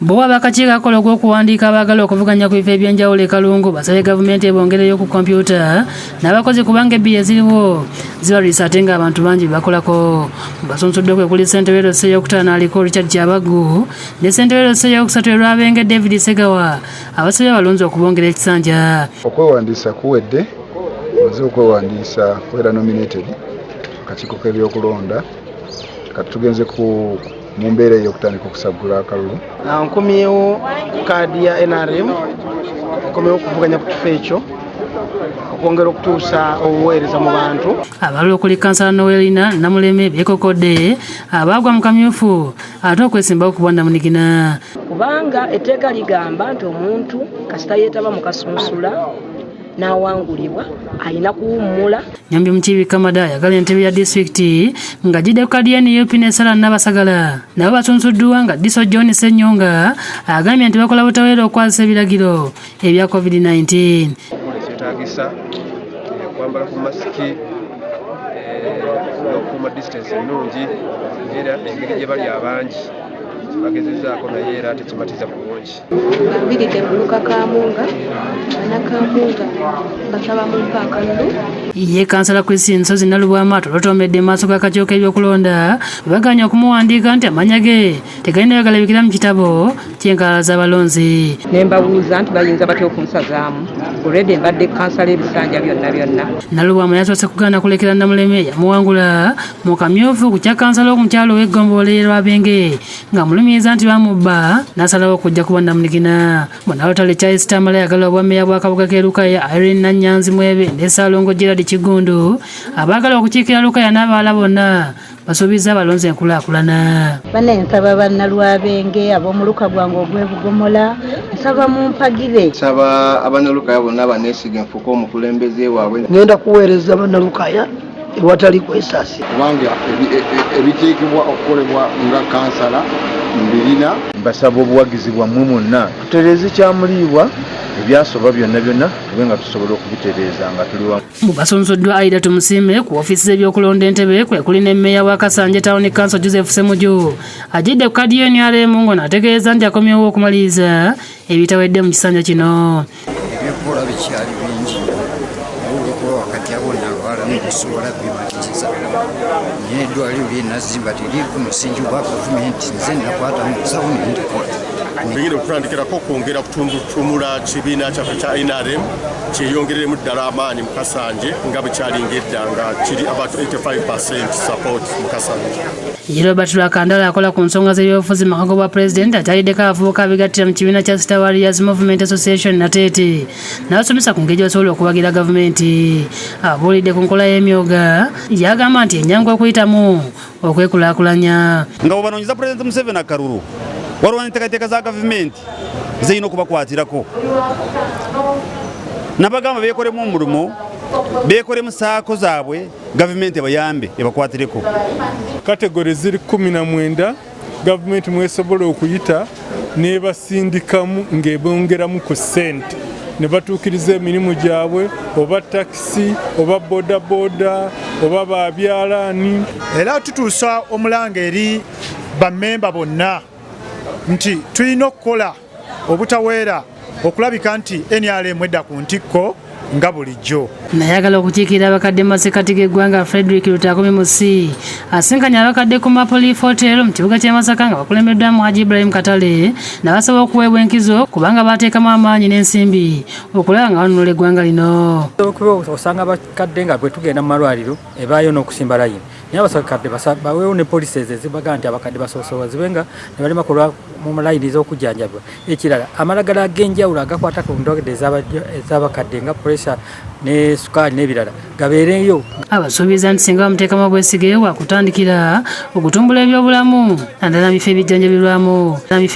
Bo abakakiiko akola ogw'okuwandiika abaagala okuvuganya ku bifo eby'enjawulo e Kalungu basabye gavumenti ebongereyo ku kompyuta n'abakozi, kubanga ebbiri eziriwo zibalwisa ate ng'abantu bangi bebakolako. Basunsuddwa kwe kuli ssentebe LC ey'okutaano aliko Richard Kyabaggu ne ssentebe LC ey'okusatu e Lwabenge David Segawa, abasabye abalonzi okubongera ekisanja. Okwewandiisa kuwedde. Omaze okwewandiisa, kubeera nominated akakiiko k'ebyokulonda. Kati tugenze ku mu mbeera ey'okutandika okusagula akalulu. Nkomyewo ku kaadi ya NRM, nkomyewo okuvuganya ku kifo ekyo okwongera okutuusa obuweereza mu bantu. Abalala okuli kansala Noelina Namuleme beekokodde abaagwa mu kamyufu ate okwesimbawo ku bwannamunigina. Kubanga etteeka ligamba nti omuntu kasita yeetaba mu kasunsula n'awangulibwa, alina kuwummula. Nyombi Mukiibi Kamada ayagala entebe ya disitulikiti nga gidde ku kadi ya NUP ne Sala Nabasagala nabo basunsuddwa, nga Diso John Ssenyonga agambye nti bakola butaweera okukwasisa ebiragiro ebya COVID-19. Ekyetaagisa okwambala ku masiki n'okukuuma distance ennungi, era engeri gye bali abangi bagezezaako, naye era tekimatiza bulungi. Nviiridde muluka Kamunga, Bannakamunga, basaba mumpe akalulu. Ye kansala Christine Nsozi Nalubwama atolotombedde mu maaso g'akakiiko k'ebyokulonda bwe bagaanye okumuwandiika nti amannya ge tegalina wegalabikira mu kitabo ky'enkalala z'abalonzi. Ne mbabuuza nti bayinza batya okunsazaamu? Already mbadde kansala ebisanja byonna byonna. Nalubwama yasoose kugaana kulekera Namuleme yamuwangula mu kamyufu ku kya kansala omukyalo ow'eggombolola y'e Lwabenge, nga mulumiriza nti bamubba, n'asalawo okujja kuba namunigina. Munnalotale Charles Tamale ayagala obwammeeya bw'akabuga k'e Lukaya, Irene Nanyanzi Mwebe ne Ssaalongo Gerald Kiggundu abaagala okukiikirira Lukaya n'abalala bonna basuubizza abalonzi enkulaakulana. Banne, nsaba Bannalwabenge ab'omuluka gwange ogw'ebugomola, nsaba mumpagire. Nsaba Abannalukaya bonna baneesiga nfuuke omukulembeze waabwe. Ngenda kuweereza Bannalukaya ewatali kwesaasira. Kubanga ebiteekebwa okukolebwa nga kansala mbirina. Mbasaba obuwagizi bwammwe mwonna, tutereeze Kyamuliibwa, ebyasoba byonna byonna tube nga tusobola okubitereeza nga tuli wamu. Mu basunsuddwa Aida Tumusiime ku ofiisi z'ebyokulonda entebe kwe kuli ne mmeeya wa Kasanje Town Council Joseph Ssemuju ajjidde ku kadi NRM, ng'ono ategeeza nti akomyewo okumaliriza ebitawedde mu kisanja kino. Ebyokukola bikyali bingi, olwokuba wakati abo nalwalamu, kusobola bimaliriza, naye eddwaliro lyenazimba teriri ku musingi gwa gavumenti. Nze nakwata mu nsawo nendikola. Tugenda okutandikirako okwongera kutumula kibiina kyaffe kya NRM kyeyongereremu ddala amaanyi mu Kasanje nga bwe kyalinga edda, nga kiri about 85 support mu Kasanje. Ye Robert Lwakandala akola ku nsonga z'ebyobufuzi mu maka g'obwa pulezidenti akyaliddeko abavubuka abegattira mu kibiina kya Star Warriors Movement Association Nateete, n'abasomesa ku ngeri gy'osobola okuwagira gavumenti. Abuulidde ku nkola y'emyoga yagamba nti enyangu okuyitamu okwekulaakulanya. Nga bwebanoonyeza Pulezidenti Museveni akalulu, waliwo enteekateeka za gavumenti zirina okubakwatirako. Nabagamba beekolemu omulimu, beekolemu SACCO zaabwe, gavumenti ebayambe ebakwatireko. Category ziri 19 gavumenti mwesobola okuyita n'ebasindikamu ng'ebongeramu ku ssente ne batuukiriza emirimu gyabwe, oba takisi, oba bodaboda, oba babyalaani. Era tutuusa omulanga eri bammemba bonna nti tulina okukola obutaweera okulabika nti NRM edda ku ntikko nga bulijjo. Nayagala okukiikirira abakadde mu masekkati g'eggwanga Frederick Lutakomi Musi asinkanye abakadde ku Maple Hotel mu kibuga ky'e Masaka nga bakulembeddwamu Haji Ibrahim Katale, n'abasaba okuweebwa enkizo kubanga bateekamu amaanyi n'ensimbi okulaba nga banunula eggwanga lino. Okuba osanga abakadde nga bwe tugenda mu malwaliro ebaayo n'okusimba layini, naye abakadde baweewo ne policies ezibaga nti abakadde basoosowazibwe nga ne balema kulwa mu layini ez'okujjanjabibwa. Ekirala, amalagala ag'enjawulo agakwata ku ndwadde ez'abakadde nga pressure ne sukaali n'ebirala gabeereyo. Abasuubiza nti singa bamuteekamu obwesige, wakutandikira okutumbula ebyobulamu naddala mu bifo ebijjanjabirwamu.